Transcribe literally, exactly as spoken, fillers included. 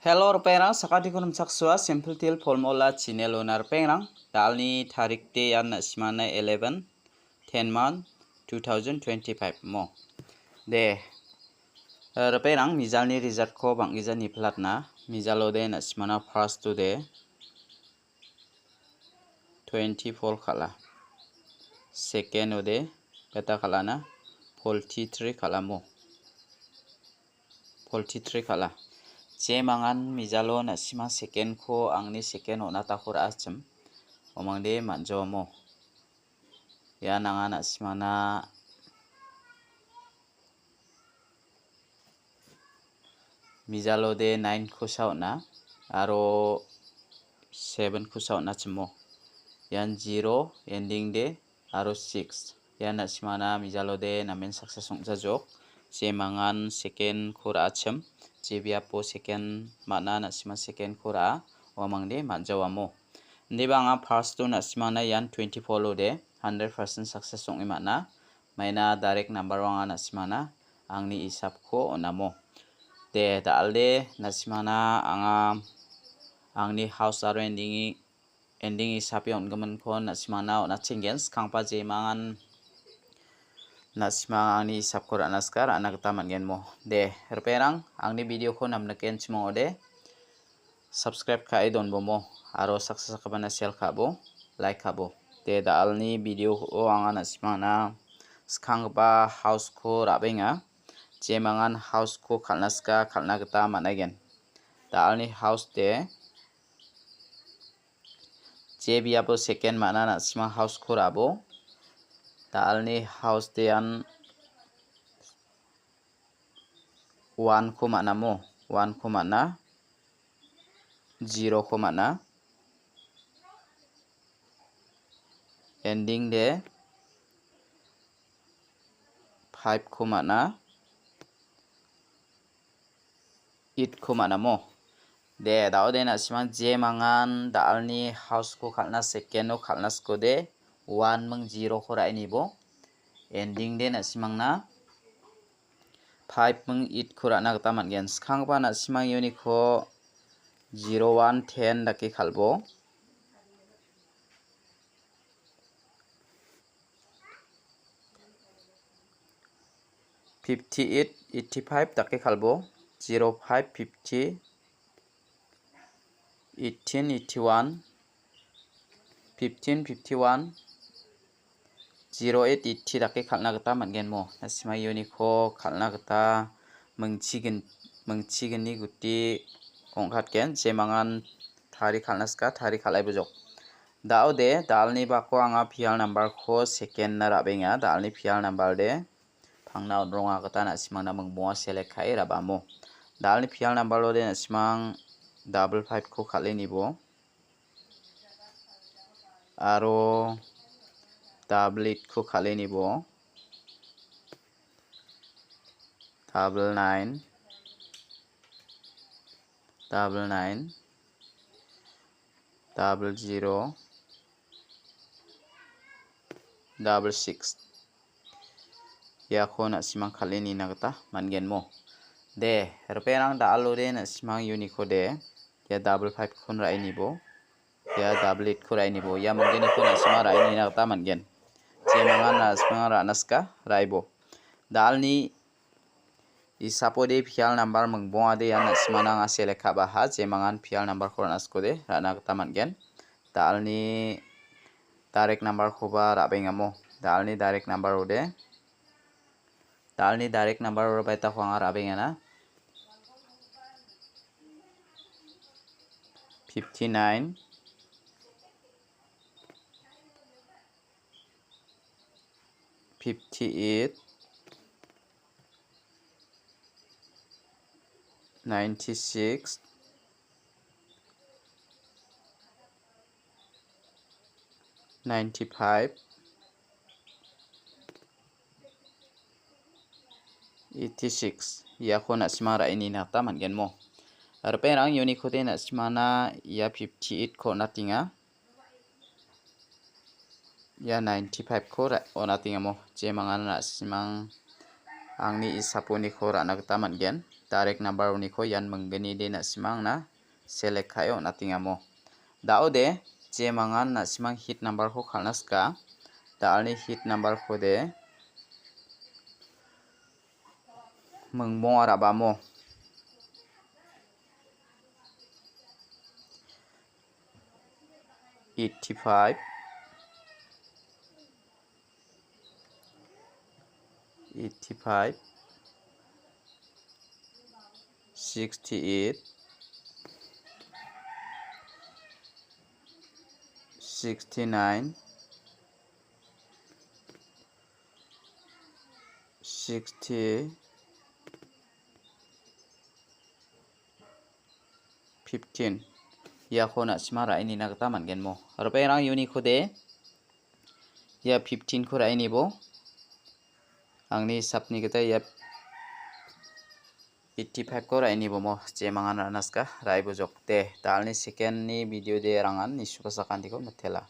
Hello, ripengrang, sakantiko nimchaksua, Simple Teer Formula channel-ona ripengrang. Dalni tarik de ian na·simana eleven, ten month, two thousand twenty-five mo. De, eh, ripengrang, mijalni result-ko bang·gija niplatna, mijalo de na·simana first-o de twenty-four kal·a. Second-o de beta kal·ana, forty-three kal·amo. Forty-three kal·a. Jemangan mijalo na·sima second-ko angni second on·atako ra·achim. Omangde man·jawamo. Ian anga na·simana mijalo de nine-ko sa on·a, aro seven-ko sa on·achimo. Ian zero, ending de aro six. Ian na·simana mijalo de namen success ong·jajok. Jemangan second-ko ra·achim, je biapo second man·a na·sima second-ko ra·a, uamangde man·jawamo. Indiba anga first-o na·simana ian twenty-four-o de hundred percent success ong·e man·a. Maina direct number-o anga na·simana angni isapko on·amo. De, da·alde na·simana anga angni house aro ending-i ending isape on·giminko na·simangna on·atchenggen. Skangba jemangan na·simang angni isapko ra·na sika ra·na gita man·gen mo. De, ripengrang, angni video-ko namnikenchim ong·ode, subscribe ka·e donbomo, aro saksa saksabana share ka·bo, like ka·bo. De, da·alni video-o anga na·simangna skanggipa house-ko ra·benga. Jemangan house-ko kal·na sika kal·na gita man·aigen. Da·alni house de je biapo second man·a na·sima house-ko ra·bo. Da·alni house de ian one-ko man·amo, one-ko man·a, zero-ko man·a. Ending de five-ko man·a, eight-ko man·amo. De, da·ode na·simang jemangan da·alni house-ko kal·na second-o kal·na sikode, one ming zero-ko ra·e nibo. Ending de na·simangna five ming eight-ko ra·na gita man·gen. Skanggipa na·simang uniko zero one ten dake kal·bo. Fifty eight, eighty five dake kal·bo. Zero five, fifty, eighteen, eighty one, fifteen, fifty one, zero eight, eighty dake kal·na gita man·gen mo. Na·sima uniko kal·na gita mingchigin-, mingchigni guti ong·katgen. Jemangan tari kal·na sika, tari kal·ai bojok. Da·ode, da·alni bako anga pial number-ko second-na ra·benga. Da·alni pial number de pangna on·ronga gita na·simangna mingbonga select ka·e ra·bamo. Da·alni pial number-o de na·simang double five-ko kal·e nibo. Aro double eight-ko kal·e nibo. Double nine, double nine, double zero, double six. Iako na·simang kal·e nina gita man·gen mo. De, ripengrang da·alode na·simang uniko de, ia double five-kon ra·e nibo. Ia double eight-ko ra·e nibo. Ia manggeniko na·sima ra·e nina gita man·gen. Jemangan na·simang ra·na sika, ra·ebo. Da·alni isapode pial number mingbongade ian na·simana anga select ka·baha. Jemangan pial number-ko ra·na sikode, ra·na gita man·gen. Da·alni direct number-koba ra·bengamo. Da·alni direct number-ode. Da·alni direct number-o baitako anga ra·bengana. Fifty nine, fifty eight, ninety six, ninety five, eighty six. Iako na·sima ra·e nina gita man·gen mo. Ripengrang unikode na·simana ia fifty eight-ko on·atenga. Ia ninety five-ko ra-, on·atengamo. Jemangan na·simang angni isaponiko ra·na gita man·gen. Direct number uniko ian minggnide na·simangna select ka·e on·atengamo. Da·ode, jemangan na·simang hit number-ko kal·na sika. Da·alni hit number-kode mingbonga ra·bamo. Eighty-five, eighty-five, sixty-eight, sixty-nine, sixty, fifteen. Iako na·sima ra·e nina gita man·genmo. Aro bengrang uniko de, ia fifteen-ko ra·e nibo. Angni hisapni gita ia eighty-five-ko ra·e nibomo. Jemangan ra·na sika, ra·e bojok. De, da·alni second-ni video de rangan nisupasakaniko mitela.